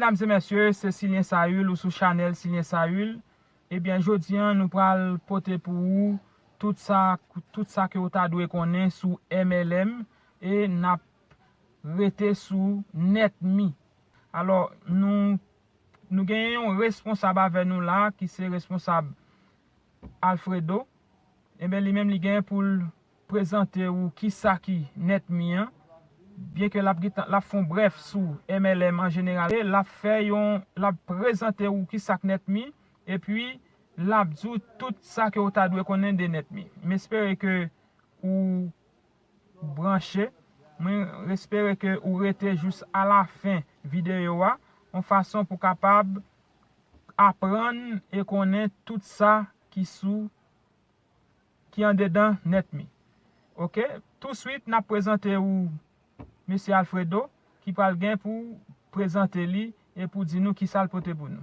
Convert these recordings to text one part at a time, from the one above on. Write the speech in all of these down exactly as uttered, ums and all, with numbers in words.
Medam e mesye, se Silyen Sayil, ou sou chanèl Silyen Sayil. Ebyen, jodi a, nou pral pote pou ou tout sa, tout sa ke ou ta dwe konnen sou M L M, e n ap rete sou NetMe. Alò, nou, nou genyen yon responsab avè nou la, ki se responsab Alfredo. Ebyen, li menm, li genyen pou l prezante ou kisa ki NetMe an. Byen ke l ap gentan, l ap fè yon brèf sou M L M an jeneral, e l ap fè yon, l ap prezante ou kisa k NetMe, epi l ap di w tout sa ke ou ta dwe konnen de NetMe. M espere ke ou branche. Mwen espere ke ou rete jis alafen videyo a, yon fason pou kapab aprann e konnen tout sa ki sou, ki andedan NetMe. Oke? Touswit, n ap prezante ou Mesye Alfredo, ki pral gen pou prezante li e pou di nou kisa l pote pou nou.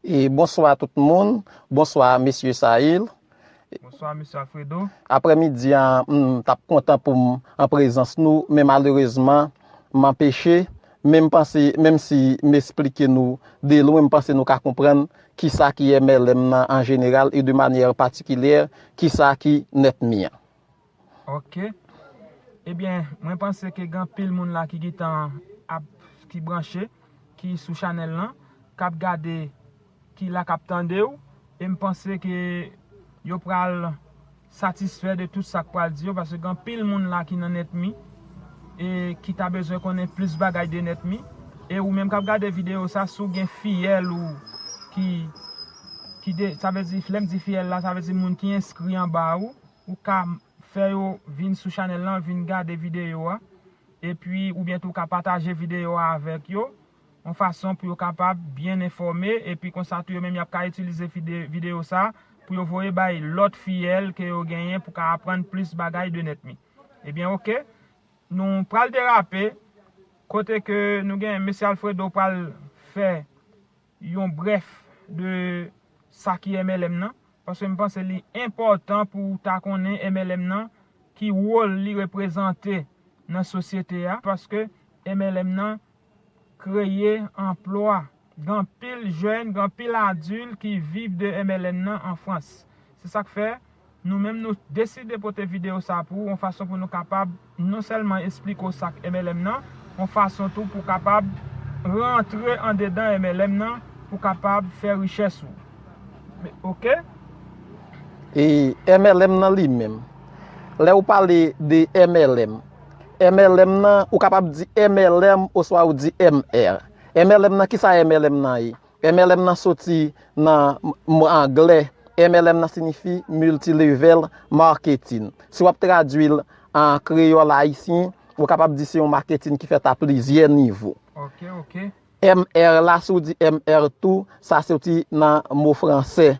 E bonswa tout moun, bonswa Mesye Sayil. Bonswa, Mesye Alfredo. Aprèmidi a, m t ap kontan pou m an prezans nou, men malerezman, m anpeche. Men m panse, menm si m esplike nou de lwen, m panse nou ka konprann kisa ki M L M nan an jeneral e de manyè patikilyè, kisa ki NetMe an. Oke. Ebyen, mwen panse ke gen anpil moun la ki gentan ap, ki branche, ki sou chanèl lan, k ap gade, ki la k ap tande w, e m panse ke yo pral satisfè de tout sa k pral di yo, paske gen anpil moun la ki nan NetMe, e ki ta bezwen konnen plis bagay de NetMe. E ou menm k ap gade videyo sa, si w gen fiyèl ou ki, ki de, sa vle di, lè m di fiyèl la, sa vle di moun ki enskri anba ou, ou ka fè yo vin sou chanèl lan, vin gade videyo a, epi oubyen tou w ka pataje videyo a avèk yo, yon fason pou yo kapab byen enfòme, epi konsa tou yo menm y ap ka itilize vide-, videyo sa pou yo voye bay lòt fiyèl ke yo genyen pou ka aprann plis bagay de NetMe. Ebyen, oke, nou pral derape, kote ke nou gen Mesye Alfredo pral fè yon brèf de sa ki M L M nan, paske m panse li enpòtan pou w ta konnen M L M nan, ki wòl li reprezante nan sosyete a, paske M L M nan kreye anplwa. Gen anpil jèn, gen anpil adilt ki viv de M L M nan an Frans. Se sa k fè, nou menm, nou deside pote videyo sa pou ou, yon fason pou nou kapab non sèlman esplike w sa k M L M nan, yon fason tou pou w kapab rantre andedan M L M nan, pou w kapab fè richès ou. Men, oke? E M L M nan li menm, lè ou pale de M L M, M L M nan, ou kapab di M L M oswa ou di M R. M L M nan, kisa M L M nan ye? M L M nan soti nan mo anglè. M L M nan siyifi Multilevel Marketing. Si w ap tradui l an kreyòl ayisyen, ou kapab di se yon maketin ki fèt a plizyè nivo. Oke, oke. M R la, si w di M R tou, sa soti nan mo fransè.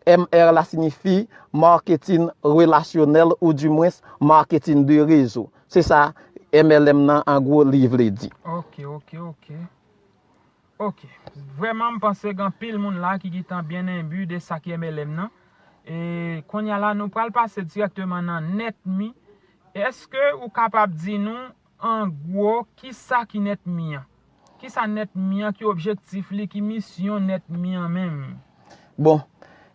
M R la siyifi marketing relationnel ou dimwens marketing de réseau. Se sa M L M nan, an gwo, li vle di. Oke, oke, oke. Oke. Vrèman, m panse gen anpil moun la ki gentan byen enbi de sa ki M L M nan. E kounye a la, nou pral pase dirèkteman nan NetMe. Èske ou kapab di nou, an gwo, kisa ki NetMe an? Kisa NetMe an, ki objektif li, ki misyon NetMe an menm? Bon,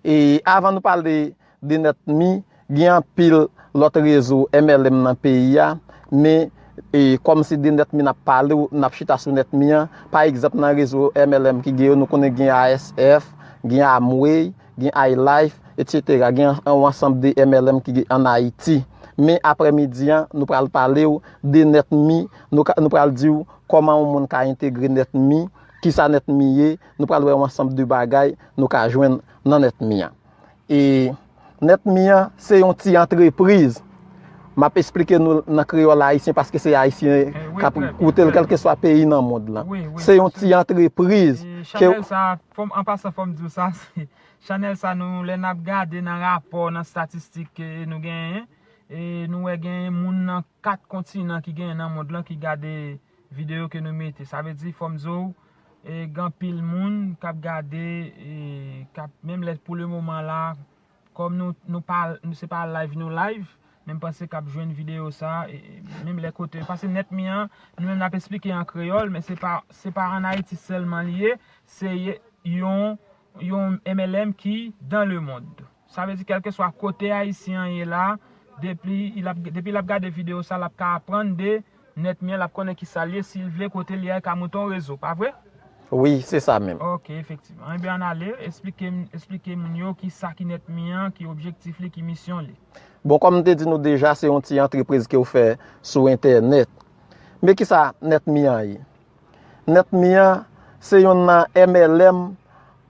e avan nou pale de NetMe, gen anpil lòt rezo M L M nan peyi a, men, e, kòm se de NetMe n ap pale, n ap chita sou NetMe an. Pa egzanp, nan rezo M L M ki gen yo, nou konnen gen A S F, gen Amway, gen iLife, etsetera. Gen yon ansanm de M L M ki gen ann Ayiti. Men aprèmidi an, nou pral pale w de NetMe, nou ka, nou pral di w kòman yon moun ka entegre NetMe, kisa NetMe ye, nou pral wè yon ansanm de bagay nou ka jwenn nan NetMe an. E NetMe an, se yon ti antrepriz. M ap esplike nou nan kreyòl ayisyen paske se ayisyen k ap koute l kèlkeswa peyi nan mond lan. Se yon ti antrepriz ke... Chanèl sa, fò m, an pasan, fò m di w sa, se, chanèl sa, nou, lè n ap gade nan rapò, nan estatistik ke nou genyen, e nou wè genyen moun nan kat kontinan ki genyen nan mond lan ki gade videyo ke nou mete. Sa vle di, fò m di w, e, gen anpil moun k ap gade, e, k ap, menm lè pou le moman la, kòm nou, nou pa, nou se pa live, nou live, men m panse k ap jwenn videyo sa, e, e, menm lè kote, paske NetMe an, nou menm n ap esplike an kreyòl, men se pa, se pa ann Ayiti sèlman li ye, se ye, yon, yon M L M ki dans le monde. Sa vle di, kèlkeswa kote Ayisyen an ye la, depi l ap, depi l ap gade videyo sa, l ap ka aprann de NetMe an, l ap konnen ki sa l ye, si l vle, kote l ye a, l ka monte yon rezo, pa vre? Wi, se sa menm. Ok, efektivman. Ebyen, ann ale, esplike m, esplike moun yo ki sa ki NetMe an, ki objektif li, ki misyon li. Bon, kòm m te di nou deja, se yon ti antrepriz ke w fè sou entènèt. Men ki sa NetMe an ye? NetMe an, se yonn nan M L M,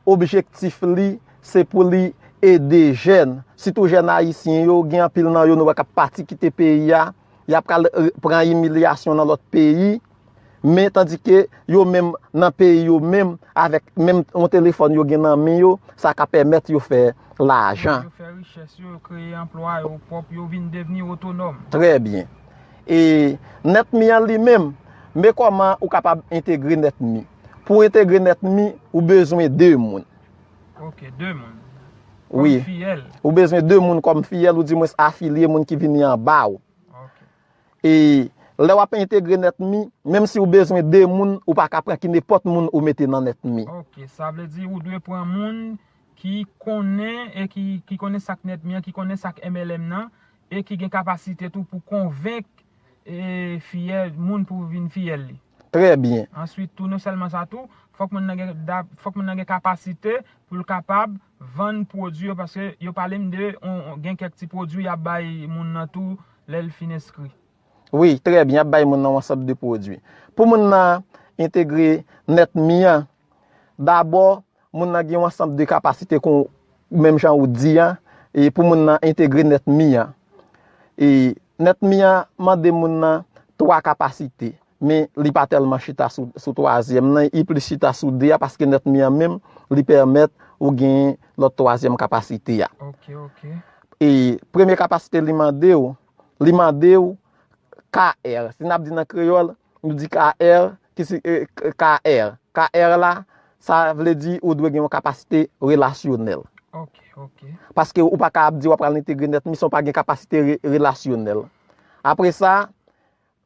objektif li, se pou li ede jèn, sitou jèn ayisyen yo, gen anpil nan yo nou wè k ap pati kite peyi a, y ap pral, eh, pran imilyasyon nan lòt peyi, men tandike yo menm nan peyi yo menm, avèk menm yon telefòn yo gen nan men yo, sa ka pèmèt yo fè lajan. Yo fè richès yo, yo kreye anplwa yo pwòp, yo vin devni otonòm. Trè byen. E NetMe an li menm, men kòman ou kapab entegre NetMe. Pou w entegre NetMe, ou bezwen de moun. Ok, de moun. Wi. Kòm fiyèl. Ou bezwen de moun kòm fiyèl, ou dimwens afilye moun ki vini anba w. Ok. E lè w ap entegre NetMe, menm si w bezwen de moun, ou pa ka pran ki nenpòt moun ou mete nan NetMe. Ok, sa vle di ou dwe pran moun ki konnen e ki, ki konnen sa k NetMe an, ki konnen sa k M L M nan, e ki gen kapasite tou pou konvenk, e, fiyèl, moun pou vin fiyèl li. Trè byen. Answit tou, non sèlman sa tou, fòk moun nan gen, da- fòk moun nan gen kapasite pou l kapab vann pwodui yo, paske yo pale m de, on, on, gen kèk ti pwodui y ap bay moun nan tou lè l fin enskri. Wi, trè byen, y ap bay moun nan yon ansanm de pwodui. Pou moun nan entegre NetMe an, dabò, moun nan gen yon ansanm de kapasite kon menm jan ou di a, e pou moun nan entegre NetMe an. E NetMe an mande moun nan twa kapasite, men li pa tèlman chita sou, sou twazyèm nan, li plis chita sou de a, paske NetMe an menm, li pèmèt ou gen lòt twazyèm kapasite a. Ok, ok. E premye kapasite li mande w, li mande w K R. Si n ap di nan kreyòl, nou di K R, ki si, eh, K R. K R la, sa vle di ou dwe gen yon kapasite relasyonèl. Ok, ok. Paske ou pa ka ap di w ap pral entegre NetMe san w pa gen kapasite re- relasyonèl. Apre sa,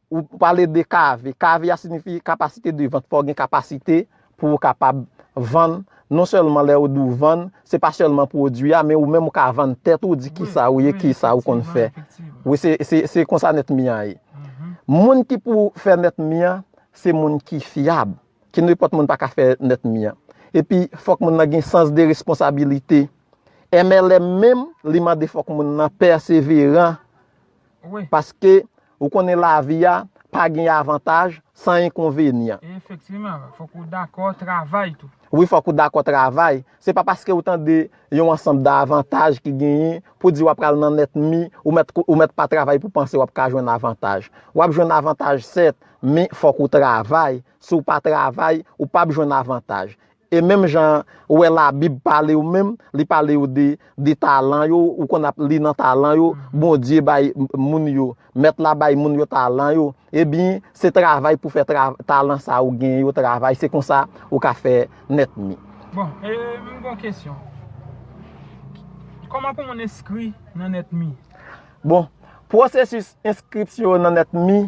ou pale de K V. K V a siyifi kapasite de vant. Fò w gen kapasite pou w kapab vann. Non sèlman lè ou di w vann, se pa sèlman pwodui a, men ou menm ou ka vann tèt ou, di ki sa ou ye, ki sa ou konn fè. Wi, se, se, se konsa NetMe an ye. Moun ki pou fè NetMe an, se moun ki fyab. Ki nenpòt moun pa ka fè NetMe an. Epi, fòk moun nan gen sans de responsabilite. M L M menm, li mande fòk moun nan pèseveran. Wi. Paske, ou konnen lavi a, pa gen avantaj san enkonvenyan. Efektivman, fòk ou dakò travay tou. Wi, fòk ou dakò travay. Se pa paske ou tande yon ansanm de avantaj ki genyen pou di w ap pral nan NetMe, ou mèt, ou mèt pa travay pou panse w ap ka jwenn avantaj. W ap jwenn avantaj, sèt, men fòk ou travay. Si w pa travay, ou p ap jwenn avantaj. E menm jan ou wè Labib pale w menm, li pale w de, de talan yo, ou konn ap li nan talan yo, Bondye bay moun yo, mèt la bay moun yo talan yo. Ebyen, se travay pou fè tra- talan sa ou gen yo travay, se konsa ou ka fè NetMe. Bon, e, m gon kesyon. Kòman pou moun enskri nan NetMe? Bon, pwosesis enskripsyon nan NetMe,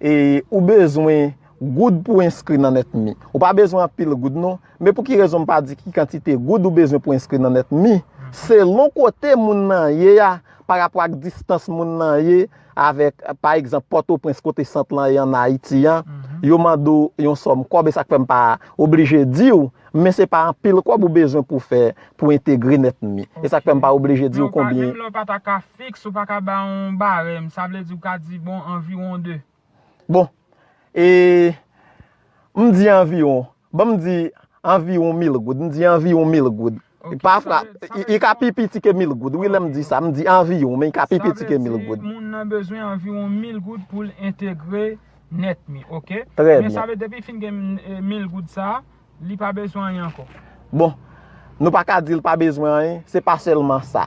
e, ou bezwen goud pou enskri nan NetMe. Ou pa bezwen anpil goud non, men pou ki rezon m pa di ki kantite goud ou bezwen pou enskri nan NetMe? Selon kote moun nan ye a, pa rapò ak distans moun nan ye avèk, pa egzanp, Pòtoprens kote sant lan ye ann Ayiti an, yo mande w yon sòm kòb, e sa k fè m pa oblije di w, men se pa anpil kòb ou bezwen pou fè, pou entegre NetMe. E sa k fè m pa oblije di w konbyen. Men ou pa, menm lè w pa ta ka fiks, ou pa ka ba yon barèm, sa vle di w ka di, bon, anviwon de. Bon, e, m di anviwon, ban m di anviwon mil goud, m di anviwon mil goud. Ok, pafwa, sa vle, sa vle li, li ka pi piti ke mil goud. Wi, lè m di sa, m di anviwon, men li ka pi piti ke mil goud. Sa vle di moun nan bezwen anviwon mil goud pou l entegre NetMe, ok? Trè byen. Men sa vle depi fin gen, eh, mil goud sa, li pa bezwen anyen ankò. Bon, nou pa ka di l pa bezwen anyen, se pa sèlman sa.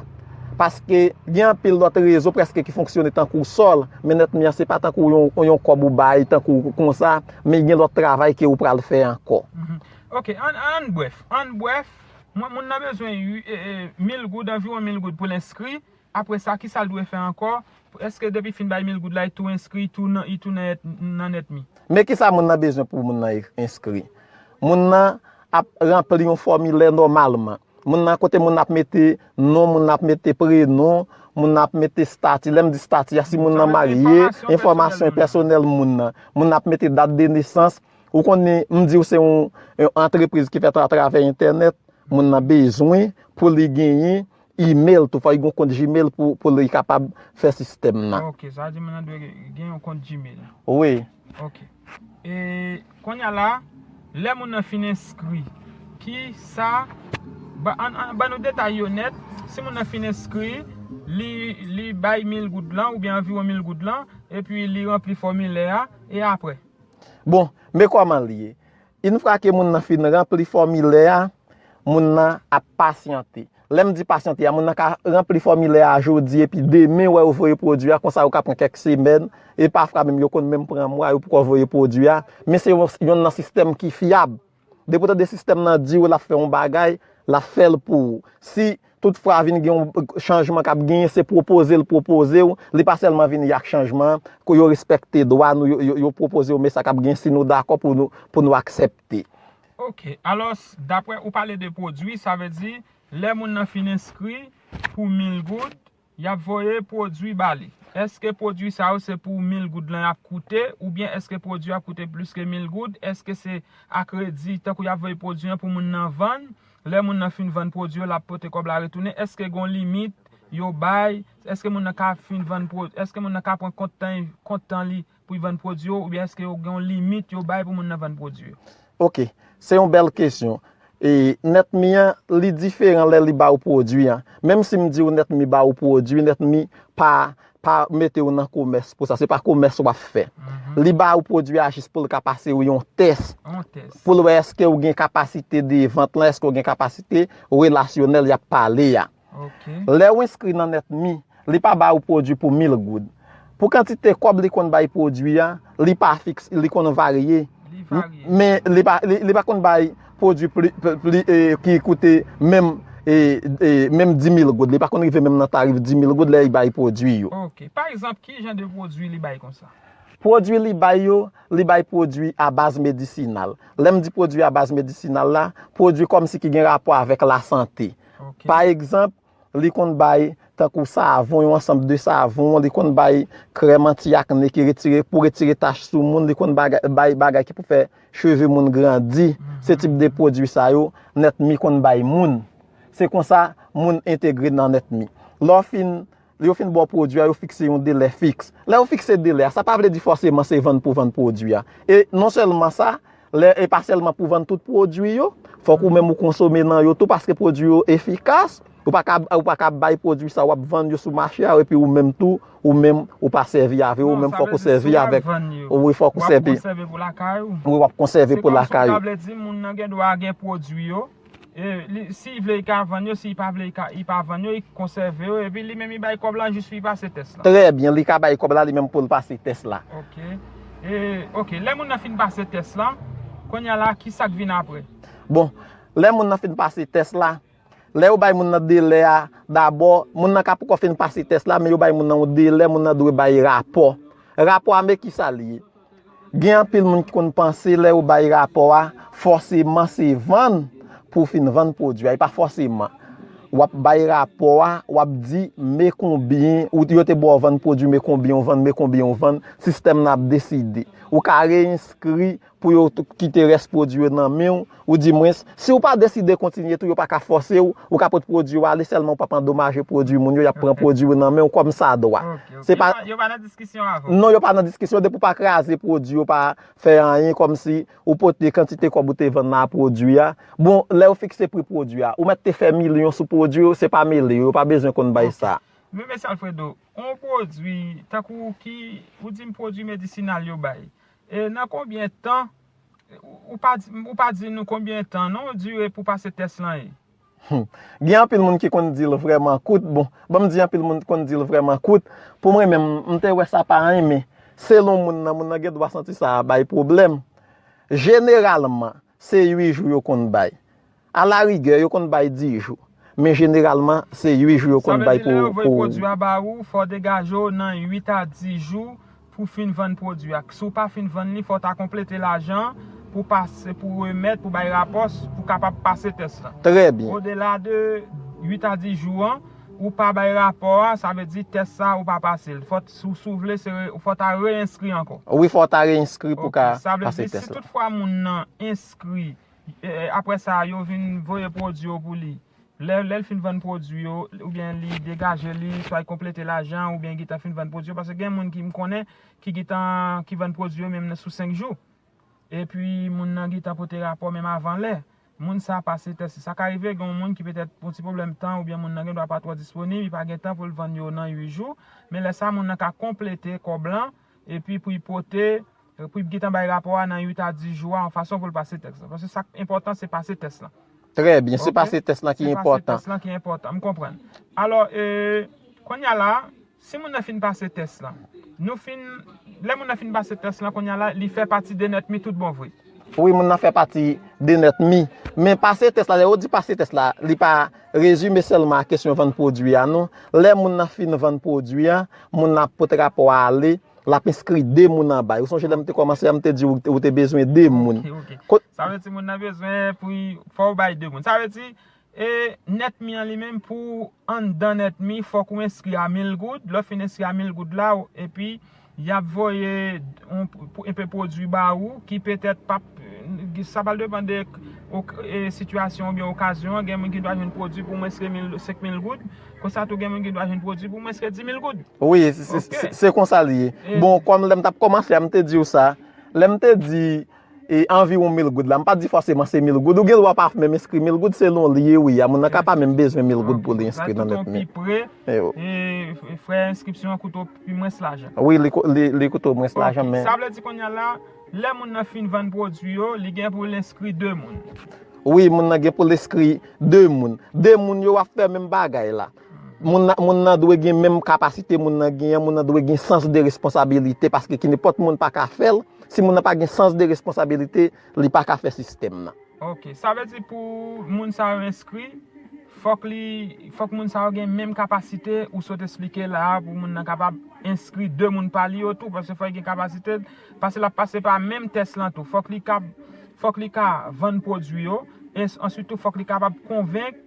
Paske gen anpil lòt rezo prèske ki fonksyone tankou Sòl, men NetMe an se pa tankou yon, yon kòb ou bay tankou konsa, men gen lòt travay ke ou pral fè ankò. Mhm. Ok, an, an brèf, an brèf, mwen, moun nan bezwen yu- e, e, mil goud, anviwon mil goud pou l enskri, apre sa, kisa l dwe fè ankò? Èske depi fin bay mil goud la, li tou enskri, li tou nan, li tou nan, nan NETMI? Men kisa moun nan bezwen pou moun nan enskri? Moun nan ap ranpli yon fòmilè nòmalman. Moun nan, kote moun nan ap mete non, moun nan ap mete prenon, moun nan ap mete estati. Lè m di estati a, si moun nan marye, enfòmasyon pèsonèl moun nan. Moun nan ap mete dat de nesans. Ou konnen, m di w se yon, yon antrepriz ki fèt atravè entènèt. Moun nan bezwen pou li genyen email tou. Fò li gen yon kont Gmail pou, pou li kapab fè sistèm nan. Ok, sa vle di moun nan dwe gen yon kont Gmail. Wi. Ok. E kounye a la, lè moun nan fin enskri, ki sa, ba, an, an, ban nou detay yo nèt. Si moun nan fin enskri, li, li bay mil goud lan, oubyen anviwon mil goud lan, epi li ranpli fòmilè a, e apre? Bon, men kòman li ye. Yon fwa ke moun nan fin ranpli fòmilè a, moun nan ap pasyante. Lè m di pasyante a, moun nan ka ranpli fòmilè a jodi epi demen wè yo voye pwodui a, konsa yo ka pran kèk semèn, e pafwa menm yo konn menm pran mwa yo poko voye pwodui a, men se yon, yonn nan sistèm ki fyab. Depi w tande sistèm nan di w l ap fè yon bagay, l ap fè l pou ou. Si toutfwa vin gen yon chanjman k ap genyen, se pwopoze l pwopoze w, li pa sèlman vini ak chanjman an, ke yo respekte dwa nou, yo, yo, yo pwopoze w, men sa k ap genyen si nou dakò pou nou, pou nou aksepte. Ok, alò, daprè ou pale de pwodui, sa vle di, lè moun nan fin enskri pou mil goud, y ap voye pwodui ba li. Èske pwodui sa yo se pou mil goud lan y ap koute, oubyen èske pwodui ap koute plis ke mil goud? Èske se a kredi, tankou y ap voye pwodui an pou moun nan vann? Lè moun nan fin vann pwodui yo, l ap pote kòb la retounen. Èske gen yon limit yo bay? Èske moun nan ka fin vann pwodui? Èske moun nan ka pran kont tan, kont tan li pou l vann pwodui yo, oubyen èske yo gen yon limit yo bay pou moun nan vann pwodui yo? Ok, se yon bèl kesyon. E, NETMI an, li diferan lè li ba ou pwodui an. Menm si m di w NETMI ba ou pwodui, NETMI pa, pa mete w nan komès pou sa. Se pa komès w ap fè. Mhm. Li ba ou pwodui a jis pou l ka pase w yon tès. Yon tès. Pou l wè èske w gen kapasite de vant lan, èske w gen kapasite relasyonèl y ap pale a. Ok. Lè w enskri nan NETMI, li pa ba ou pwodui pou mil goud. Pou kantite kòb li konn bay pwodui a, li pa fiks, li konn varye. Li varye. Men li pa, li, li pa konn bay pwodui pli, pli, pli, e, ki koute menm, e, e, menm di mil goud. Li pa konn rive menm nan tarif di mil goud lè li bay pwodui yo. Ok. Pa egzanp, ki jan de pwodui li bay konsa? Pwodui li bay yo, li bay pwodui a baz medisinal. Lè m di pwodui a baz medisinal la, pwodui kòmsi ki gen rapò avèk lasante. Ok. Pa egzanp, li konn bay tankou savon, yon ansanm de savon, li konn bay krèm anti-akne ki retire, pou retire tach sou moun, li konn bagay, bay bagay ki pou fè cheve moun grandi. Mhm. Se tip de pwodui sa yo, NETMI konn bay moun. Se konsa moun entegre nan NETMI. Lè w fin, lè yo fin ba w pwodui a, yo fikse yon delè fiks. Lè yo fikse delè a, sa pa vle di fòseman se vann pou vann pwodui a. E non sèlman sa, lè, e pa sèlman pou vann tout pwodui yo, fòk ou menm ou konsome nan yo tou, paske pwodui yo efikas. Ou pa ka, ou pa ka bay pwodui sa w ap vann yo sou mache a, epi ou menm tou, ou menm, ou pa sèvi avè yo, ou menm fòk ou sèvi avèk, wi, fòk ou sèvi. Wi, w ap konsève pou lakay ou. Se kòmsi w ta vle di moun nan gen dwa gen pwodui yo, e, li, si li vle, li ka vann yo, si li pa vle, li ka, li pa vann yo, li konsève yo, epi li menm li bay kòb la jis pou li pase tès la. Trè byen, li ka bay kòb la li menm pou l pase tès la. Ok. E, ok, lè moun nan fin pase tès la, kounye a la, ki sa k vin apre? Bon, lè moun nan fin pase tès la, lè yo bay moun nan delè a, dabò, moun nan ka poko fin pase tès la, men yo bay moun nan yon delè, moun nan dwe bay rapò. Rapò a, men kisa li ye? Gen anpil moun ki konn panse lè yo bay rapò a, fòseman se vann pou w fin vann pwodui a. E pa fòseman. W ap bay rapò a, w ap di, men konbyen, ou, yo te ba w vann pwodui, men konbyen w vann, men konbyen w vann, sistèm nan ap deside. Ou ka reenskri pou yo t-, kite rès pwodui yo nan men w, oudimwens, si w pa deside kontinye tou, yo pa ka fòse w, ou ka pot pwodui yo ale, sèlman w p ap andomaje pwodui moun yo, y ap pran pwodui yo nan men w kòmsadwa. Ok, ok. Se pa, yo pa, yo pa nan diskisyon avè w? Non, yo pa nan diskisyon, depi w pa kraze pwodui yo, pa fè anyen, kòmsi ou pote kantite kòb ou te vann nan a pwodui a. Bon, lè yo fikse pri pwodui a, ou mèt te fè milyon sou pwodui yo, se pa mele yo, yo pa bezwen konn bay sa. Ok. Men mesye Alfredo, yon pwodui, tankou ki, ou di m pwodui medisinal yo bay. E nan konbyen tan, ou, ou pa di, ou pa di nou konbyen tan non, dire pou pase tès lan ye? Hmm. Gen anpil moun ki konn di l vrèman kout. Bon, ban m di anpil moun konn di l vrèman kout. Pou mwen menm, m te wè sa pa anyen, men selon moun nan, moun nan gen dwa santi sa a bay pwoblèm. Jeneralman, se uit jou yo konn bay. Alarigè, yo konn bay dis jou. Men jeneralman, se uit jou yo konn bay pou. Sa vle di, lè yo voye pwodui a ba ou, fò w degaje w nan uit a dis jou pou w fin vann pwodui a. Si w pa fin vann li, fò w ta konplete lajan pou pase, pou remèt, pou bay rapò, pou kapab pase tès la. Trè byen. Odela de uit a dis jou an, ou pa bay rapò a, sa vle di tès sa ou pa pase l. Fò, si w, si w vle, se, fò w ta reyenskri ankò. Wi, fò w ta reyenskri pou w ka pase tès la. Ok, sa vle di, si toutfwa moun nan enskri, e, e, apre sa, yo vin voye pwodui yo pou li. Lè, lè l fin vann pwodui yo, oubyen li degaje li, swa l konplete lajan, oubyen gentan fin vann pwodui yo, paske gen moun ki m konnen ki gentan, ki vann pwodui yo menm nan sou senk jou. Epi moun nan gentan pote rapò menm avan lè. Moun sa a pase tès li. Sa ka rive gen yon moun ki petèt pou ti pwoblèm tan, oubyen moun nan gen dwa pa twò disponib, li pa gen tan pou l vann yo nan uit jou, men lè sa a moun nan ka konplete kòb lan, epi pou l pote, pou l gentan bay rapò a nan uit a dis jou a, yon fason pou l pase tès la. Paske sa k enpòtan, se pase tès lan. Trè byen, se pase tès lan ki enpòtan. Se pase tès lan ki enpòtan, m konprann. Alò, e, kounye a la, si moun nan fin pase tès lan, nou fin, lè moun nan fin pase tès lan, kounye a la, li fè pati de NetMe tout bon vre. Wi, moun nan fè pati de NetMe. Men pase tès la, lè yo di pase tès la, li pa rezime sèlman a kesyon vann pwodui a, non. Lè moun nan fin vann pwodui a, moun nan ap pote rapò a ale, l ap enskri de moun anba. Ou sonje lè m te kòmanse a, m te di w ou te bezwen de moun. Ok, ok. Kot- Sa vle di moun nan bezwen pou, fò w bay de moun. Sa vle di, e, NetMe an li menm, pou anndan NetMe, fòk ou enskri a mil goud. Lè w fin enskri a mil goud la, epi y ap voye yon, enpe pwodui ba ou ki petèt p ap, sa pral depann de ok, e, sitiyasyon oubyen okazyon an. Gen moun ki dwa jwenn pwodui pou mwens ke mil, senk mil goud. Konsa tou, gen moun ki dwa jwenn pwodui pou mwens ke dis mil goud. Wi, se, se, se konsa l ye. Bon, kòm lè m t ap kòmanse a, m te di w sa. Lè m te di e anviwon mil goud la, m pa di fòseman se mil goud. Ou gen dwa pa menm enskri mil goud selon li ye, wi. A moun nan ka pa menm bezwen mil goud pou li enskri nan NetMe. E, frè, enskripsyon an koute w pi mwens lajan. Wi, li, li, li koute w mwens lajan, men. Sa vle di kounye a la, lè moun nan fin vann pwodui yo, li gen pou l enskri de moun. Wi, moun nan gen pou l enskri de moun. De moun yo w ap fè menm bagay la. Moun nan, moun nan dwe gen menm kapasite moun nan gen an, moun nan dwe gen sans de responsabilite, paske ki nenpòt moun pa ka fè l. Si moun nan pa gen sans de responsabilite, li pa ka fè sistèm nan. Ok, sa vle di pou moun sa yo enskri, fòk li, fòk moun sa yo gen menm kapasite ou sot esplike la a pou moun nan kapab enskri de moun pa li yo tou, paske fòk li gen kapasite, paske l ap pase pa menm tès lan tou. Fòk li kab, fòk li ka vann pwodui yo, e answit tou fòk li kapab konvenk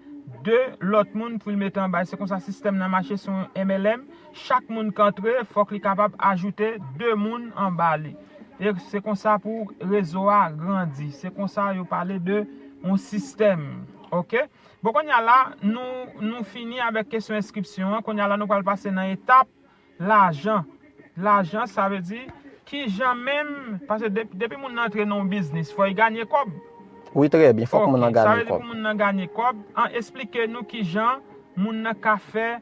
de lòt moun pou l mete anba l. Se konsa sistèm nan mache, se yon M L M. Chak moun k antre, fòk li kapab ajoute de moun anba li. E se konsa pou rezo a grandi. Se konsa yo pale de yon sistèm. Ok? Bon, kounye a la, nou, nou fini avèk kesyon enskripsyon an. Kounye a la, nou pral pase nan etap lajan. Lajan, sa vle di, kijan menm, paske depi, depi moun nan antre nan yon biznis, fò l genyen kòb. Wi, trè byen, fòk moun nan genyen kòb. Ok, sa vle di pou moun nan genyen kòb, an, esplike nou kijan moun nan ka fè,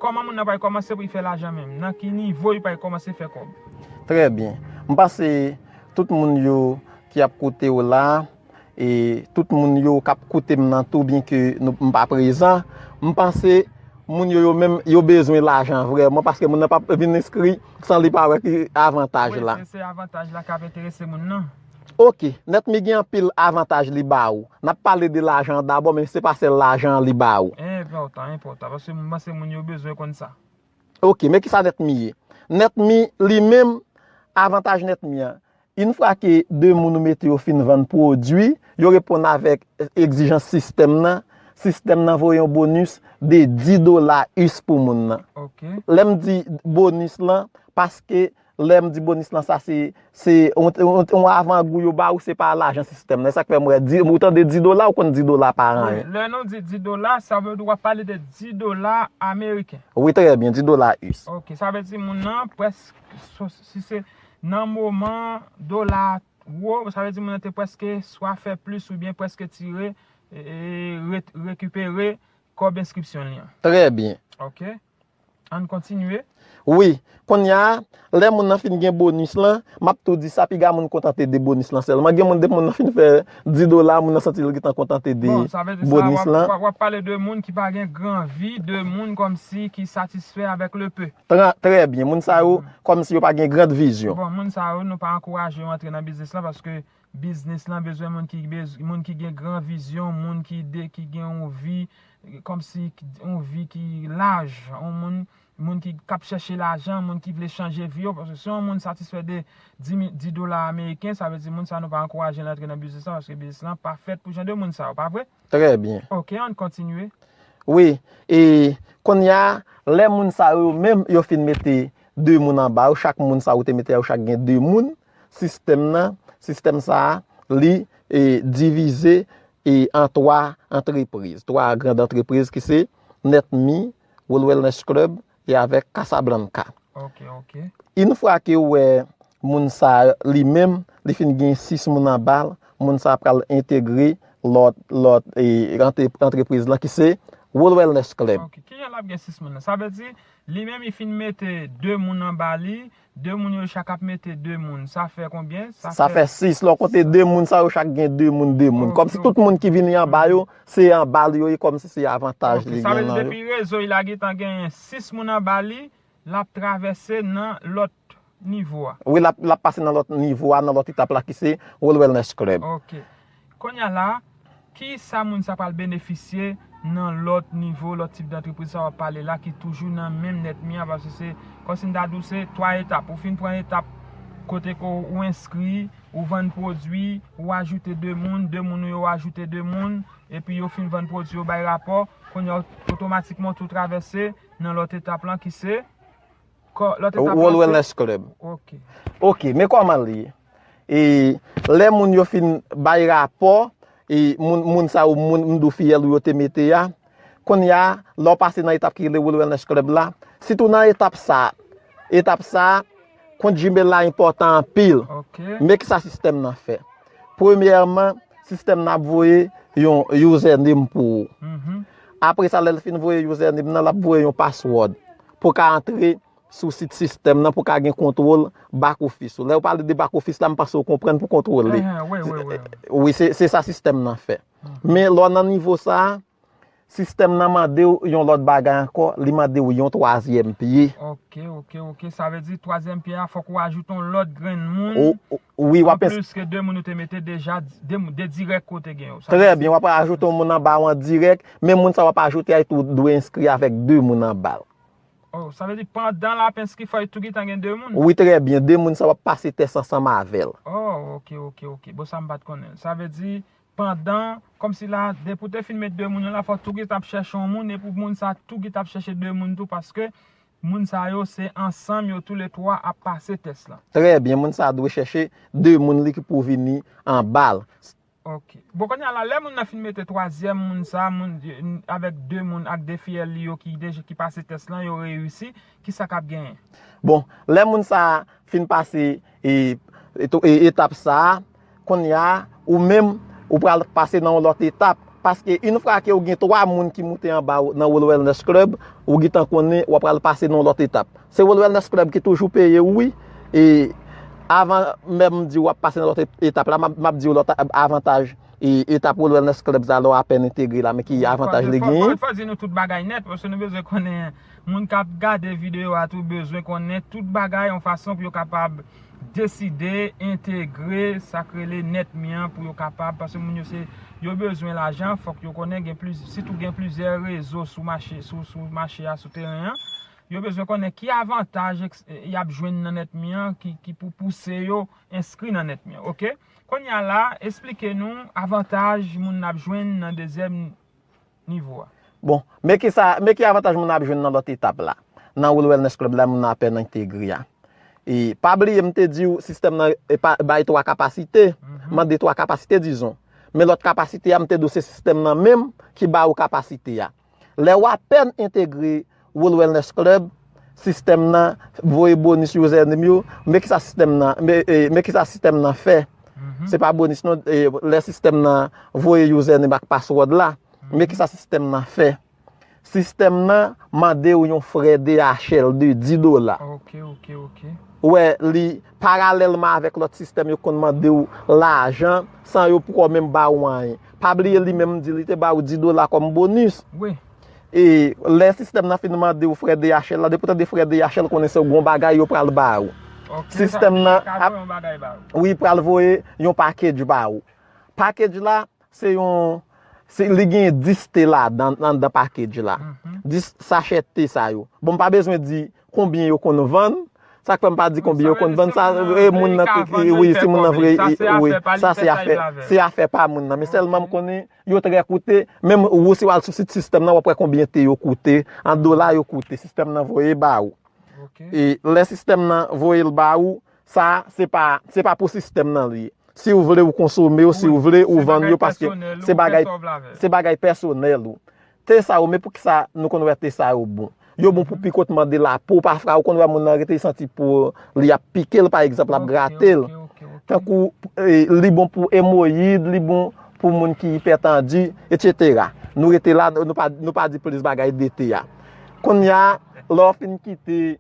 kòman moun nan pral kòmanse pou l fè lajan menm, nan ki nivo l pral kòmanse fè kòb. Trè byen. M panse tout moun yo ki ap koute w la, e tout moun yo k ap koute m nan tou, byenke nou, m pa prezan, m panse moun yo, yo menm, yo bezwen lajan vrèman, paske moun nan p ap vin enskri san li pa wè ki avantaj la. Wi, se, se avantaj la k ap enterese moun nan. Ok, NetMe gen anpil avantaj li ba ou. N ap pale de lajan an dabò, men se pa sèl lajan an li ba ou. Enpòtan, enpòtan, paske m panse moun yo bezwen konn sa. Ok, men kisa NetMe ye? NetMe, li menm, avantaj NetMe an, yon fwa ke de moun ou mete yo fin vann pwodui, yo reponn avèk egzijans sistèm nan, sistèm nan voye yon bonis de dis dola U S pou moun nan. Ok. Lè m di bonis lan, paske lè m di bonis lan, sa se, se yon, yon, yon avangou yo ba ou, se pa lajan sistèm nan. E sa k fè m wè, di, ou tande dis dola, ou konn dis dola pa anyen. Wi, lè nou di dis dola, sa vle di w ap pale de dis dola ameriken. Wi, trè byen, dis dola U S. Ok, sa vle di moun nan prèske, so, si se nan moman dola wo, sa vle di moun nan te prèske swa fè plis oubyen prèske tire, e, e, re-, rekipere kòb enskripsyon li an. Trè byen. Ok. Ann kontinye. Wi. Kounye a, lè moun nan fin gen bonis lan, m ap tou di sa, piga moun kontante de bonis lan sèlman. Gen moun, depi moun nan fin fè dis dola, moun nan santi l gentan kontante de bonis lan. Bon, sa vle di sa, w ap, w ap, w ap pale de moun ki pa gen gran vi, de moun kòmsi ki satisfè avèk le peu. Trè, trè byen. Moun sa yo, kòmsi yo pa gen grand vizyon. Bon, moun sa yo, nou pa ankouraje yo antre nan biznis lan paske biznis lan bezwen moun ki bez- moun ki gen gran vizyon, moun ki de ki gen yon vi kòmsi yon vi ki laj, yon moun moun ki k ap chèche lajan, moun ki vle chanje vi yo, paske si yon moun satisfè de di mi- di dola ameriken, sa vle di moun sa nou pa ankouraje l antre nan biznis lan, paske biznis lan pa fèt pou jan de moun sa yo, pa vre? Trè byen. Ok, ann kontinye. Wi, e kounye a, lè moun sa yo menm, yo fin mete de moun anba yo, chak moun sa yo te mete a, yo chak gen de moun, sistèm nan, sistèm sa a, li e, divize e, an twa antrepriz, twa grand antrepriz ki se Netmi, World Wellness Club e avèk Casablanca. Ok, ok. Yon fwa ke w wè moun sa li menm, li fin gen sis moun anba l, moun sa pral entegre lòt lòt e, antre- antrepriz lan ki se World Wellness Club. Ok, kijan l ap gen sis moun nan? Sa vle di, li menm li fin mete de moun anba li, de moun yo chak ap mete de moun. Sa fè konbyen? Sa fè sis. Lè w konte de moun sa yo chak gen de moun, de moun. Ok, kòmsi tout moun ki vini anba yo, se anba l yo ye, kòmsi se avantaj li gen nan yo. Ok, sa vle di depi rezo l la gentan genyen sis moun anba li, l ap travèse nan lòt nivo a. Wi, l ap, l ap pase nan lòt nivo a, nan lòt etap la ki se World Wellness Club. Ok. Kounye a la, kisa moun sa pral benefisye nan lòt nivo, lòt tip dantrepriz sa w ap pale la ki toujou nan menm Netmi an, paske se, kòmsi m ta di w, se twa etap. Ou fin pran etap kote ke w enskri, ou vann pwodui, ou ajoute de moun, de moun ou yo ajoute de moun, epi yo fin vann pwodui yo bay rapò, kounye a otomatikman w tou travèse nan lòt etap lan ki se Kò- lòt etap World Wellness Club. Ok. Ok, men kòman li ye? E lè moun yo fin bay rapò, e moun, moun sa yo, moun m di w fiyèl ou yo te mete a, kounye a, lè w pase nan etap ki rele World Wellness Club la, sitou nan etap sa, etap sa, kont Gmail la enpòtan anpil. Ok. Men kisa sistèm nan fè? Premyèman, sistèm nan ap voye yon username pou ou. Mhm. Apre sa, lè l fin voye username nan, l ap voye yon password pou w ka antre sou sit sistèm nan pou w ka gen kontwòl back office ou. Lè yo pale de back office la, m panse w konprann pou kontwole. Wi, wi, wi. Wi, se, se sa sistèm nan fè. Men lè w nan nivo sa a, sistèm nan mande w yon lòt bagay ankò, li mande w yon twazyèm pye. Ok, ok, ok. Sa vle di twazyèm pye a, fòk ou ajoute yon lòt grenn moun. Wi, w ap. Anplis ke de moun ou te mete deja, de, de dirèk ke w te gen yo. Trè byen, w ap ajoute yon moun anba w an dirèk, men moun sa w ap ajoute a tou dwe enskri avèk de moun anba l. Oh, sa vle di pandan l ap enskri, fò l tou gentan gen de moun? Wi, trè byen. De moun sa w ap pase tès ansanm avè l. Oh, ok, ok, ok. Bon, sa m pa t konnen. Sa vle di, pandan, kòmsi la, depi w te fin met de moun yo la, fò w tou gentan ap chèche yon moun, epi moun sa tou gentan ap chèche de moun tou, paske moun sa yo, se ansanm yo toulètwa ap pase tès la. Trè byen, moun sa dwe chèche de moun li ki pou vini anba l. Ok. Bon, kounye a la, lè moun nan fin mete twazyèm moun sa, moun, avèk de moun ak de fiyèl li yo ki deja, ki pase tès lan, yo reyisi, kisa k ap genyen? Bon, lè moun sa fin pase e, e, e, etap sa a, kounye a, ou menm, ou pral pase nan yon lòt etap. Paske yon fwa ke w gen twa moun ki moute anba w nan World Wellness Club, ou gentan konnen w ap pral pase nan yon lòt etap. Se World Wellness Club ki toujou peye w, wi. E avan menm m di w ap pase nan lòt et- etap la, m ap, m ap di w lòt a- avantaj e etap World Wellness Club sa lè w apèn entegre la, men ki avantaj li genyen. Fò, fò, fò di nou tout bagay nèt, paske nou bezwen konnen, moun k ap gade videyo a tou bezwen konnen tout bagay yon fason pou yo kapab deside entegre sa k rele Netmi an pou yo kapab, paske moun yo se, yo bezwen lajan, fòk yo konnen gen pliz- sitou gen plizyè rezo sou mache, sou, sou mache a, sou teren an. Yo bezwen konnen ki avantaj eks- y ap jwenn nan Netmi an ki, ki pou pouse yo enskri nan Netmi an, ok? Kounye a la, esplike nou avantaj moun ap jwenn nan dezyèm nivo a. Bon, men ki sa, men ki avantaj moun ap jwenn nan lòt etap la, nan World Wellness Club la, moun nan apèn entegre a. E pa bliye, m te di w, sistèm nan e pa, bay twa kapasite, mande twa kapasite, dizon. Men lòt kapasite a, m te di w se sistèm nan menm ki ba ou kapasite a. Lè w apèn entegre World Wellness Club, sistèm nan voye bonis username yo, men kisa sistèm nan, men, e, men kisa sistèm nan fè. Se pa bonis non, e, lè sistèm nan voye username ak password la, men kisa sistèm nan fè. Sistèm nan mande w yon frè D H L de dis dola. Ok, ok, ok. Ou wè, li paralèlman avèk lòt sistèm yo konn mande w lajan san yo poko menm ba ou anyen. Pa bliye li menm di li te ba ou dis dola kòm bonis. Wi. E lè sistèm nan fin mande w frè D H L la, depi w tande frè D H L, konnen se yon bagay yo pral ba ou. Ok, sistèm nan ap, wi, pral voye yon package ba ou. Package la, se yon, se, li gen dis te ladan, anndan package la. Mhm. Dis sachè te sa yo. Bon, m pa bezwen di konbyen yo konn vann. Sa k fè m pa di konbyen yo konn vann, sa, e, moun nan, wi, si moun nan vre, wi, sa se afè, se afè pa moun nan. Men sèlman m konnen yo trè koute. Menm ou si w al sou sit sistèm nan, w ap wè konbyen te yo koute, an dola yo koute. Sistèm nan voye ba ou. Ok. E lè sistèm nan voye l ba ou, sa, se pa, se pa pou sistèm nan li ye. Si w vle, ou konsome yo, si w vle, ou vann yo, paske se bagay, se bagay pèsonèl ou. Te sa yo, men poukisa nou konn wè te sa yo bon? Yo bon pou pikotman de lapo. Pafwa, ou konn wè moun nan rete, li santi po li ap pike l, pa egzanp, l ap grate l. Ok, ok, ok, ok. Tankou, e, li bon pou emoyid, li bon pou moun ki ipètandi, etsetera. Nou rete la, nou pa, nou pa di plis bagay de te a. Kounye a, lè w fin kite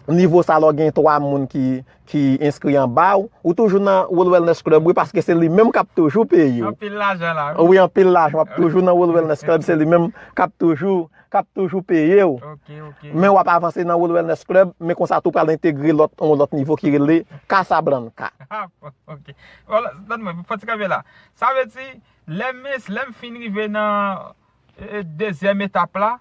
nivo sa, lè w gen twa moun ki, ki enskri anba w, ou toujou nan World Wellness Club, wi, paske se li menm k ap toujou peye w. Anpil lajan la, wi. Wi, anpil lajan, w ap toujou nan World Wellness Club, se li menm k ap toujou, k ap toujou peye w. Ok, ok. Men w ap avanse nan World Wellness Club, men konsa tou pral entegre lòt, yon lòt nivo ki rele Casablanca. Ah, ok. Vwala, tann mwen, fò ti kanpe la. Sa vle di, lè m, lè m fin rive nan, e, e, dezyèm etap la,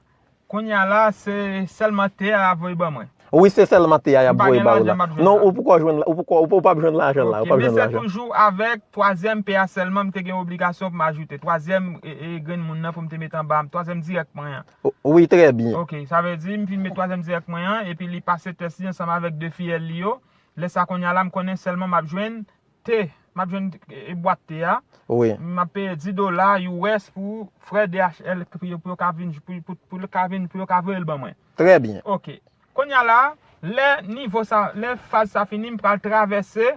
kounye a la, se sèlman te a y ap voye ban mwen. Wi, se sèlman te a y ap voye ba ou la. Non, ou poko jwenn, ou poko, ou p ap jwenn lajan la, ou p ap jwenn lajan. Ok, men se toujou avèk twazyèm pe a sèlman m te gen obligasyon pou m ajoute. Twazyèm, e, e, grenn moun nan pou m te mete anba m. Twazyèm dirèk mwen an. Wi, trè byen. Ok, sa vle di, m fin met twazyèm dirèk mwen an, epi li pase tès li ansanm avèk de fiyèl li yo. Lè sa kounye a la, m konnen sèlman m ap jwenn te, m ap jwenn, e, bwat te a. Wi. M ap peye dis dola U S pou frè D H L pou yo, pou yo ka vin, pou, pou, pou yo ka vin, pou yo ka voye l ban mwen. Trè byen. Ok. Kounye a la, lè nivo sa, lè faz sa fini, m pral travèse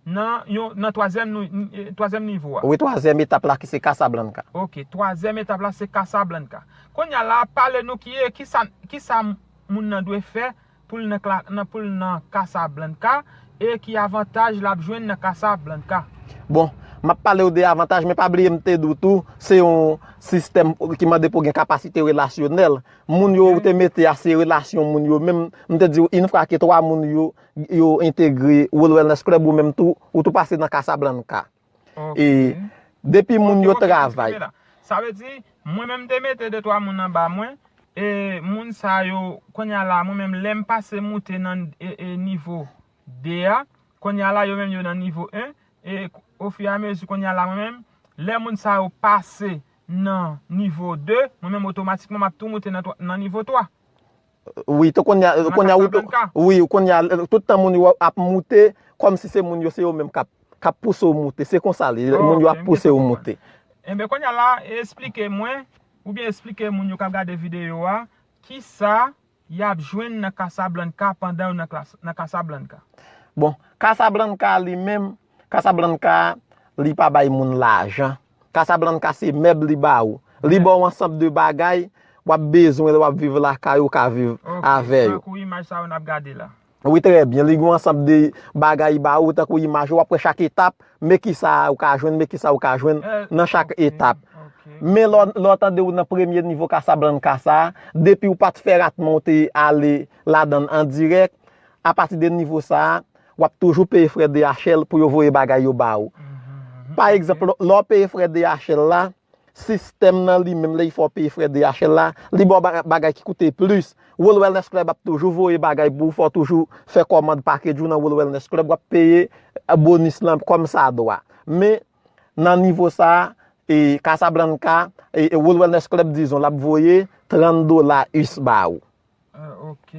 nan yon, nan twazyèm nou, e, twazyèm nivo a. Wi, twazyèm etap la ki se Casablanca. Ok, twazyèm etap la se Casablanca. Kounye a la, pale nou ki, kisa, kisa moun nan dwe fè pou l nan, nan, pou l nan Casablanca, e ki avantaj l ap jwenn nan Casablanca? Bon, m ap pale w de avantaj, men pa bliye m te di w tou, se yon sistèm ki mande pou w gen kapasite relasyonèl. Moun yo ou te mete a, se relasyon moun yo menm. M te di w, yon fwa ke twa moun yo, yo entegre World Wellness Club, ou menm tou, ou tou pase nan Casablanca. Ok. E depi moun yo travay. Ok, ok, sa vle di, mwen menm te mete de twa moun anba mwen, e moun sa yo, kounye a la, mwen menm, lè m pase moute nan, e, e, nivo de a, kounye a la, yo menm yo nan nivo en, e ofiramezi, kounye a la, mwen menm, lè moun sa yo pase nan nivo de, mwen menm, otomatikman, m ap tou moute nan twa, nan nivo twa. Wi, tou kounye a, kounye a, wi, kounye a, tout tan moun yo ap moute, kòmsi se moun yo, se yo menm k ap, k ap pouse w moute. Se konsa l ye, moun yo ap pouse w moute. Enben, kounye a la, esplike mwen, oubyen esplike moun yo k ap gade videyo a, kisa y ap jwenn nan Casablanca pandan yo nan klas, nan Casablanca. Bon, Casablanca li menm, Casablanca, li pa bay moun lajan. Casablanca se mèb li ba ou. Li ba w ansanm de bagay w ap bezwen lè w ap viv lakay ou, ka viv avè yo. Ok, tankou imaj sa yo n ap gade la. Wi, trè byen. Li gen yon ansanm de bagay ba ou, tankou imaj yo, w ap wè chak etap, men kisa ou ka jwenn, men kisa ou ka jwenn nan chak etap. Ok, ok. Men lè w, lè w tande w nan premye nivo Casablanca sa, depi w pa t fè ratman w te ale ladan l an dirèk, apati de nivo sa, w ap toujou peye frè D H L pou yo voye bagay yo ba ou. Mhm, mhm. Pa egzanp, lè, lè w peye frè D H L la, sistèm nan li menm, lè l fè w peye frè D H L la, li ba w ba-, bagay ki koute plis. World Wellness Club ap toujou voye bagay pou ou, fò w toujou fè kòmand package ou nan World Wellness Club, w ap peye, eh, bonis lan kòmsadwa. Men, nan nivo sa, e, Casablanca, e, e, World Wellness Club, dizon, l ap voye trant dola U S ba ou. Eh, ok.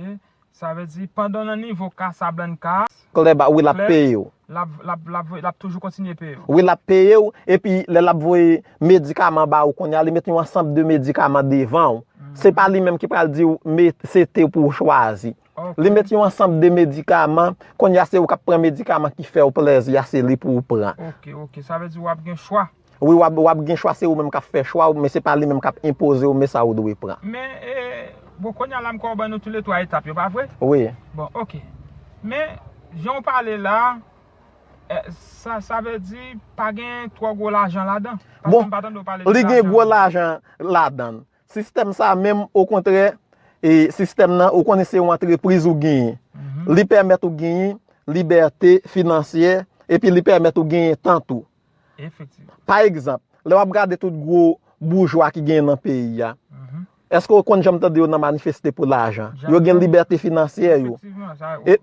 Sa vle di, pandan w nan nivo Casablanca, Club a, wi, l ap peye w. L ap, l ap, l ap, l ap toujou kontinye peye w. Wi, l ap peye w, epi lè l ap voye medikaman ba ou kounye a, li met yon ansanm de medikaman devan w. Se pa li menm ki pral di w, men se te pou w chwazi. Ok. Li met yon ansanm de medikaman, kounye a se ou k ap pran medikaman ki fè w plèzi a, se li pou w pran. Ok, ok. Sa vle di w ap gen chwa. Wi, w ap, w ap gen chwa, se ou menm k ap fè chwa w, men se pa li menm k ap enpoze w, men sa ou dwe pran. Men, e, bon, kounye a la m kwè w ban nou toulètwa etap yo, pa vre? Wi. Bon, ok. Men, jan w pale la, e, sa, sa vle di pa gen twò gwo lajan ladan? Paske m pa tande w pale de lajan. Bon, li gen gwo lajan ladan. Sistèm sa menm, okontrè, e sistèm nan, ou konnen se yon antrepriz ou genyen. Mhm. Li pèmèt ou genyen libète finansyè, epi li pèmèt ou genyen tan tou. Efektivman. Pa egzanp, lè w ap gade tout gwo boujwa ki genyen nan peyi a, èske w konn janm tande yo nan manifeste pou lajan? Yo gen libète finansyè yo. Efektivman, sa, e,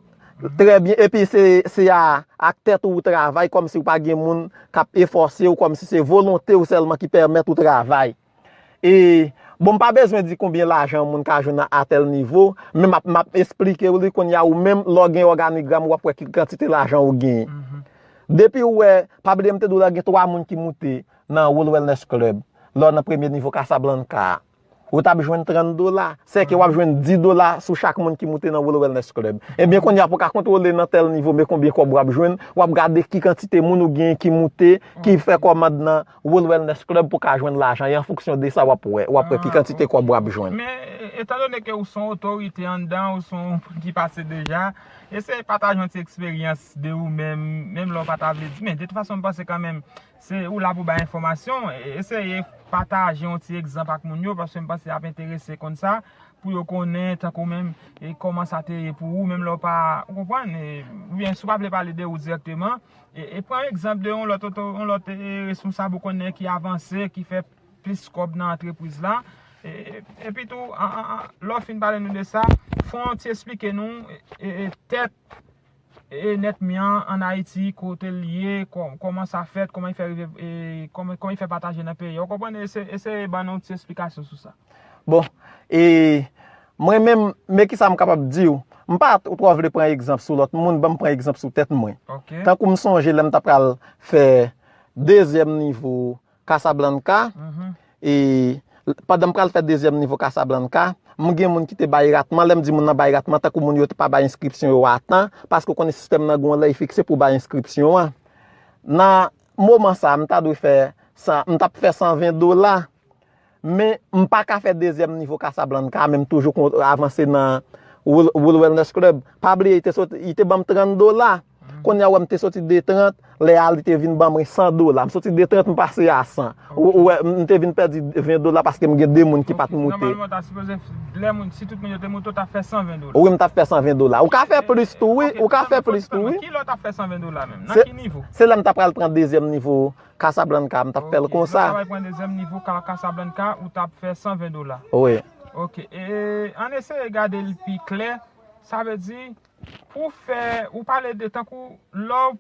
trè byen, epi se, se a, ak tèt ou ou travay, kòmsi ou pa gen moun k ap efòse w, kòmsi se volonte w sèlman ki pèmèt ou travay. E, bon, m pa bezwen di konbyen lajan yon moun ka jwenn a, a tèl nivo, men m ap, m ap esplike w li kounye a, ou menm, lè w gen òganigram, w ap wè ki kantite lajan ou genyen. Depi w wè, pa bliye m te di w la, gen twa moun ki moute nan World Wellness Club, lè w nan premye nivo Casablanca a. Ou t ap jwenn trant dola, sèke w ap jwenn dis dola sou chak moun ki moute nan World Wellness Club. Ebyen, kounye a, pou w ka kontwole nan tèl nivo, men konbyen kòb w ap jwenn, w ap gade ki kantite moun ou genyen ki moute, ki fè kòmand nan World Wellness Club pou w ka jwenn lajan, e an fonksyon de sa, w ap wè, w ap wè ki kantite kòb w ap jwenn. Men, etandone ke ou se yon otorite anndan, ou se yon moun ki pase deja, eseye pataje yon ti eksperyans de ou menm, menm lè w pa ta vle di, men de tout fason, m panse kanmenm, se ou la pou bay enfòmasyon, e, eseye pataje yon ti egzanp ak moun yo, paske m panse y ap enterese konn sa, pou yo konnen, tankou menm, e kòman sa te ye pou ou, menm lè w pa, ou konprann, e, oubyen si w pa vle pale de ou dirèkteman, e, e pran egzanp de yon lòt oto-, yon lòt, e, responsab ou konnen ki avanse, ki fè plis kòb nan antrepriz la. E, epi tou, an, an, an, lè w fin pale nou de sa, fò w ti esplike nou, e, e, tèt e, Netmi an, ann Ayiti, kote l ye, kò-, kòman sa fèt, kòman li fè rive, e, kòman, kòman li fè pataje nan peyi a. Ou konprann? Ese-, eseye ban nou ti esplikasyon sou sa. Bon, e mwen menm, men kisa m kapab di w? M pa t-, twò vle pran egzanp sou lòt moun, ban m pran egzanp sou tèt mwen. Ok. Tankou m sonje lè m ta pral fè dezyèm nivo Casablanca. E pandan m pral fè dezyèm nivo Casablanca, m gen moun ki te bay ratman. Lè m di moun nan bay ratman, tankou moun yo te pa bay enskripsyon yo a tan, paske w konnen sistèm nan gen yon lè li fikse pou bay enskripsyon an. Nan moman sa a, m ta dwe fè san, m t ap fè san ven dola. Men m pa ka fè dezyèm nivo Casablanca, men m toujou kon-, avanse nan World, World Wellness Club. Pa bliye, li te sot-, li te ban m trant dola. Kounye a, w wè, m te soti de trant, lè a, li te vin ban mwen san dola. M soti de trant, m pase a san. Ou, ou wè, m te vin pèdi ven dola paske m gen de moun ki pa t moute. Nòmalman, w ta sipoze, lè moun, si tout moun yo te moute, w t ap fè san ven dola. Wi, m t ap fè san ven dola. Ou ka fè plis tou, wi. Ou ka fè plis tou, wi. Ki lè w t ap fè san ven dola menm? Nan ki nivo? Se lè m ta pral pran dezyèm nivo Casablanca, m t ap fè l konsa. Lè w ta pral pran dezyèm nivo Ka-, Casablanca, ou t ap fè san ven dola. Wi. Ok. E, ann eseye gade l pi klè. Sa vle di, pou fè, ou pale de tankou lè w,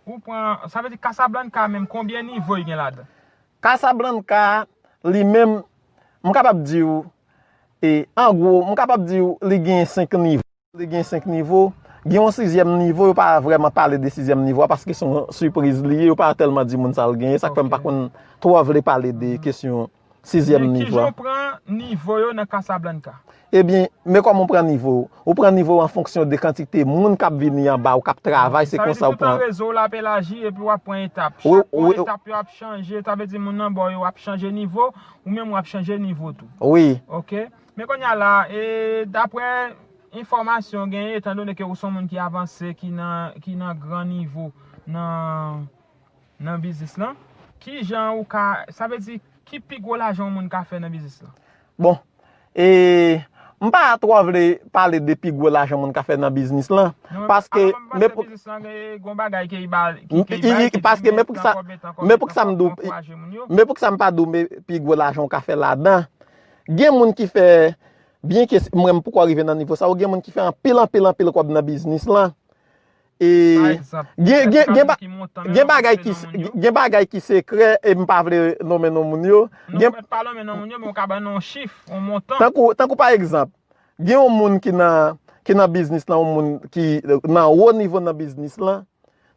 ou pran, sa vle di Casablanca menm, konbyen nivo l gen ladan? Casablanca, li menm, m kapab di w, e, an gwo, m kapab di w, li gen senk nivo. Li gen senk nivo. Gen yon sizyèm nivo, yo pa vrèman pale de sizyèm nivo a, paske se yon sipriz li ye, yo pa tèlman di moun sa l genyen, sa k fè m pa konn twò vle pale de kesyon sizyèm nivo a. Men kijan w pran nivo yo nan Casablanca? Ebyen, men kòman w pran nivo w? Ou pran nivo w an fonksyon de kantite moun k ap vini anba w, k ap travay, se konsa w pran. Sa vle di tout tan rezo w la ap elaji epi w ap pran etap. Chak etap yo ap chanje, sa vle di moun nan bò yo ap chanje nivo, ou menm w ap chanje nivo tou. Wi. Ok. Men kounye a la, e, daprè enfòmasyon w genyen, etandone ke ou se yon moun ki avanse, ki nan, ki nan gran nivo nan nan biznis lan, kijan ou ka, sa vle di, ki pi gwo lajan yon moun ka fè nan biznis lan? Bon, e, m pa twò vle pale de pi gwo lajan moun ka fè nan biznis lan, paske, men pou, biznis lan gen, gen yon bagay ke li ba, ki, ke li ba, ki di men tan, konbyen tan, konbyen tan pou ankouraje moun yo. Men pou kisa m pa di w men pi gwo lajan w ka fè ladan. Gen moun ki fè, byen ke mwen m poko rive nan nivo sa yo, gen moun ki fè anpil, anpil, anpil kòb nan biznis lan. E gen, gen, gen, gen bagay ki, gen bagay ki sekrè e m pa vle nonmen non moun yo. Non, ou mèt pa nonmen non moun yo, men ou ka ban nou yon chif, yon montan. Tankou, tankou pa egzanp, gen yon moun ki nan, ki nan biznis lan, yon moun ki nan wo nivo nan biznis lan,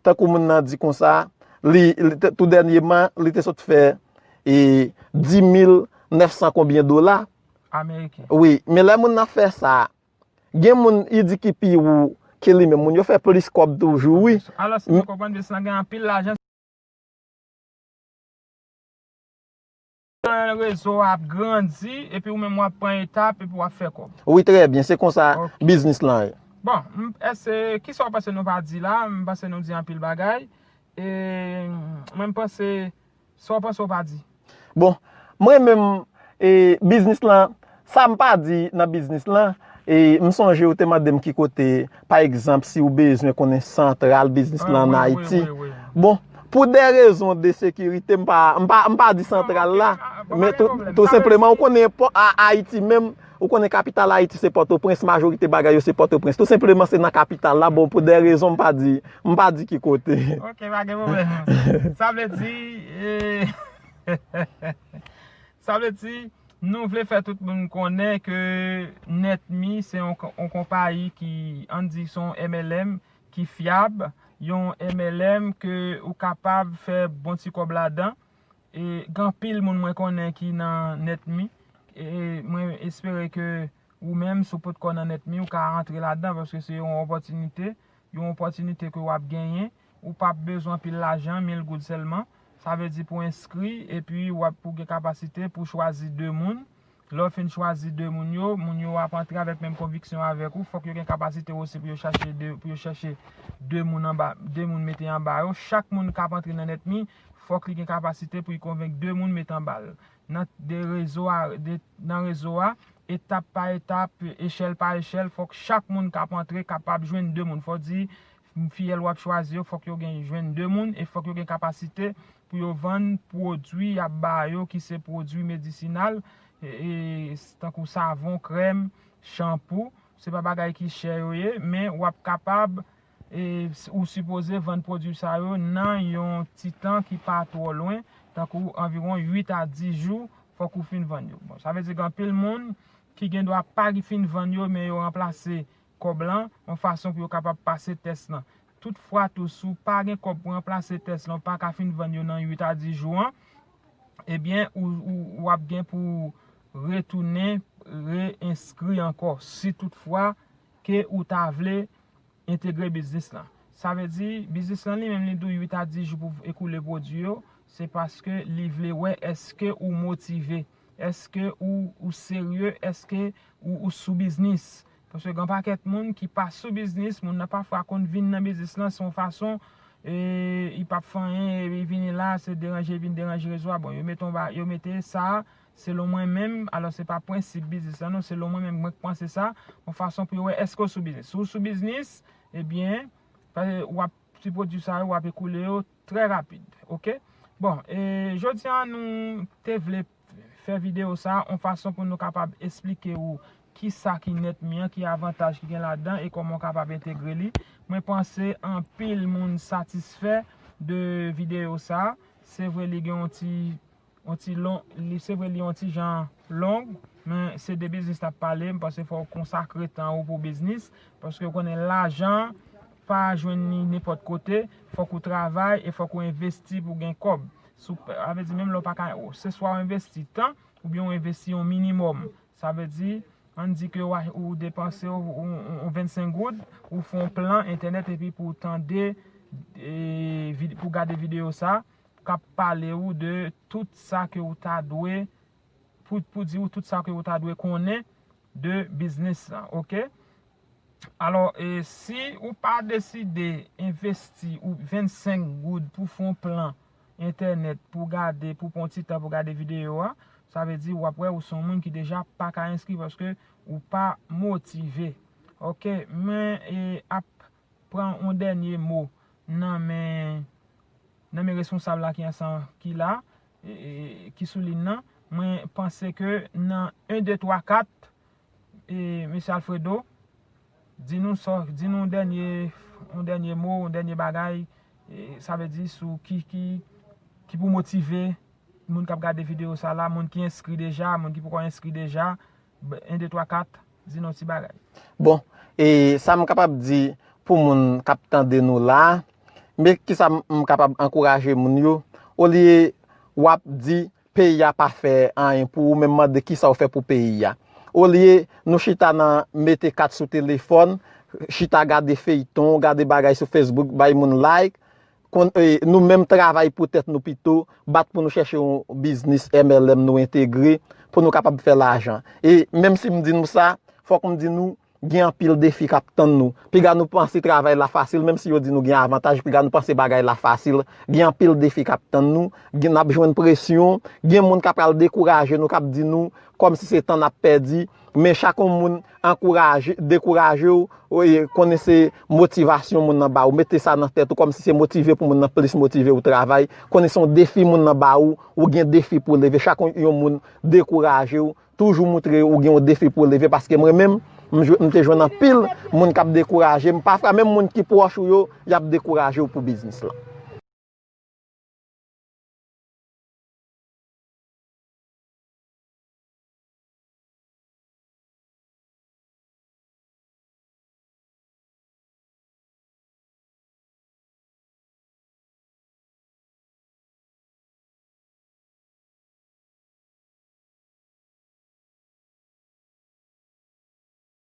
tankou moun nan di konsa, li, li te, tou dènyèman, li te sot fè, e, dis mil nèf san konbyen dola. Ameriken. Wi, men lè moun nan fè sa, gen moun, li di ki pi wo ke li menm, moun yo fè plis kòb toujou, wi. Alò, si mwen konprann byen, sa gen anpil lajan. Rezo a ap grandi, epi ou menm w ap pran etap, epi w ap fè kòb. Wi, trè byen, se konsa biznis lan ye. Bon, m, èske, kisa w panse nou pa di la? M panse nou di anpil bagay. E, mwen, m panse, sa w panse w pa di? Bon, mwen menm, e, biznis lan, sa m pa di nan biznis lan, E m sonje ou te mande m ki kote, pa egzanp, si ou bezwen konnen santral biznis lan ann Ayiti. Bon, pou de rezon de sekirite, m pa, m pa, m pa di santral la, men tou senpleman, ou konnen Ayiti menm, ou konnen kapital Ayiti se Pòtoprens, majorite bagay yo se Pòtoprens. Tou senpleman, se nan kapital la. Bon, pou de rezon, m pa di, m pa di ki kote. Ok, pa gen pwoblèm. Sa vle di, sa vle di, nou vle fè tout moun konnen ke Netmi se yon, yon konpayi ki, ann di, se yon M L M ki fyab, yon M L M ke ou kapab fè bon ti kòb ladan. E gen anpil moun mwen konnen ki nan Netmi. E mwen espere ke ou menm, si w potko nan Netmi, ou ka antre ladan paske se yon opòtinite, yon opòtinite ke w ap genyen. Ou p ap bezwen anpil lajan, mil goud sèlman. Sa vle di pou enskri, epi w ap pou gen kapasite pou chwazi de moun. Lè w fin chwazi de moun yo, moun yo ap antre avèk menm konviksyon avèk ou. Fòk yo gen kapasite osi pou yo chache de, pou yo chèche de moun anba, de moun mete anba yo. Chak moun k ap antre nan Netmi, fòk li gen kapasite pou li konvenk de moun met anba l. Nan de rezo a, de, nan rezo a, etap pa etap, echèl pa echèl, fòk chak moun k ap antre kapab jwenn de moun. Fò di, fiyèl w ap chwazi yo, fòk yo gen jwenn de moun e fòk yo gen kapasite pou yo vann pwodui y ap ba yo ki se pwodui medisinal, e, e, tankou savon, krèm, chanpou. Se pa bagay ki chè yo ye, men w ap kapab, e, ou sipoze vann pwodui sa yo nan yon ti tan ki pa twò lwen, tankou anviwon uit a dis jou, fòk ou fin vann yo. Bon, sa vle di gen anpil moun ki gen dwa pa fin vann yo, men yo ranplase kòb lan yon fason pou yo kapab pase tès lan. Toutfwa tou, si w pa gen kòb pou ranplase tès lan, ou pa ka fin vann yo nan uit a dis jou an, ebyen, ou, ou, w ap gen pou retounen, re-enskri ankò, si toutfwa ke ou ta vle entegre biznis lan. Sa vle di, biznis lan li menm li di w uit a dis jou pou ekoule pwodui yo, se paske li vle wè èske ou motive, èske ou, ou serye, èske ou, ou sou biznis. Paske gen pakèt moun ki pa sou biznis, moun nan pafwa konn vin nan biznis lan se yon fason, e, li p ap fè anyen, e, li vini la, se deranje, li vin deranje rezo a. Bon, yo mete yon ba, yo mete sa, selon mwen menm, alò se pa prensip biznis lan non, selon mwen menm, mwen k panse sa, yon fason pou yo wè èske w sou biznis. Si w sou biznis, ebyen, w ap ti pwodui sa yo, w ap ekoule yo trè rapid, oke? Bon, e, jodi a nou te vle fè videyo sa yon fason pou nou kapab esplike ou kisa ki Netmi an, ki avantaj ki gen ladan e kòman w kapab entegre li. Mwen panse anpil moun satisfè de videyo sa. Se vre li gen yon ti, yon ti lon, li, se vre li yon ti jan long, men se de biznis n ap pale, m panse fò w konsakre tan ou pou biznis, paske w konnen lajan pa jwenn li nenpòt kote, fòk ou travay e fòk ou envesti pou gen kòb. Si w, sa vle di menm lè w pa ka, se swa w envesti tan, oubyen w envesti yon minimòm. Sa vle di, ann di ke w a, ou depanse yon, yon, yon vennsenk goud, ou fè yon plan entènèt epi pou w tande, e, vid-, pou w gade videyo sa, k ap pale ou de tout sa ke ou ta dwe, pou, pou di ou tout sa ke ou ta dwe konnen de biznis lan, oke? Alò, e, si ou pa deside envesti ou vennsenk goud pou fè yon plan entènèt, pou gade, pou pran yon ti tan pou gade videyo a, sa vle di w ap wè ou se yon moun ki deja pa ka enskri paske ou pa motive. Oke, men, e, ap pran yon dènye mo nan men, nan men responsab la ki ansanm, ki la, e, e, ki sou liy nan. Mwen panse ke nan en, de, twa, kat, e, mesye Alfredo, di nou sa, di nou yon dènye, yon dènye mo, yon dènye bagay, e, sa vle di sou ki, ki, ki pou motive moun k ap gade videyo sa la, moun ki enskri deja, moun ki poko enskri deja, en, de, twa, kat, di nou ti bagay. Bon, e sa m kapab di pou moun k ap tande nou la, men kisa m, m kapab ankouraje moun yo, olye w ap di peyi a pa fè anyen pou ou, men m mande kisa w fè pou peyi a. Olye nou chita nan mete kat sou telefòn, chita gade feyton, gade bagay sou Facebook, bay moun like, kon, e, nou menm travay pou tèt nou pito, bat pou nou chèche yon biznis M L M nou entegre, pou nou kapab fè lajan. E menm si m di nou sa, fòk m di nou, gen anpil defi k ap tann nou. Piga nou panse travay la fasil, menm si yo di nou gen avantaj, piga nou panse bagay la fasil, gen anpil defi k ap tann nou, gen, n ap jwenn presyon, gen moun k ap pral dekouraje nou, k ap di nou, kòmsi se tan n ap pèdi, Men chak yon moun ankouraje, dekouraje w, konnen se motivasyon moun nan ba ou. Mete sa nan tèt ou kòmsi se motive pou moun nan plis motive ou travay. Konnen se yon defi moun nan ba ou, ou gen defi pou leve. Chak yon moun dekouraje w, toujou moutre ou gen yon defi pou leve, paske mwen menm, m jwe- m te jwenn anpil moun k ap dekouraje m. Pafwa menm moun ki pwòch ou yo, y ap dekouraje w pou biznis lan.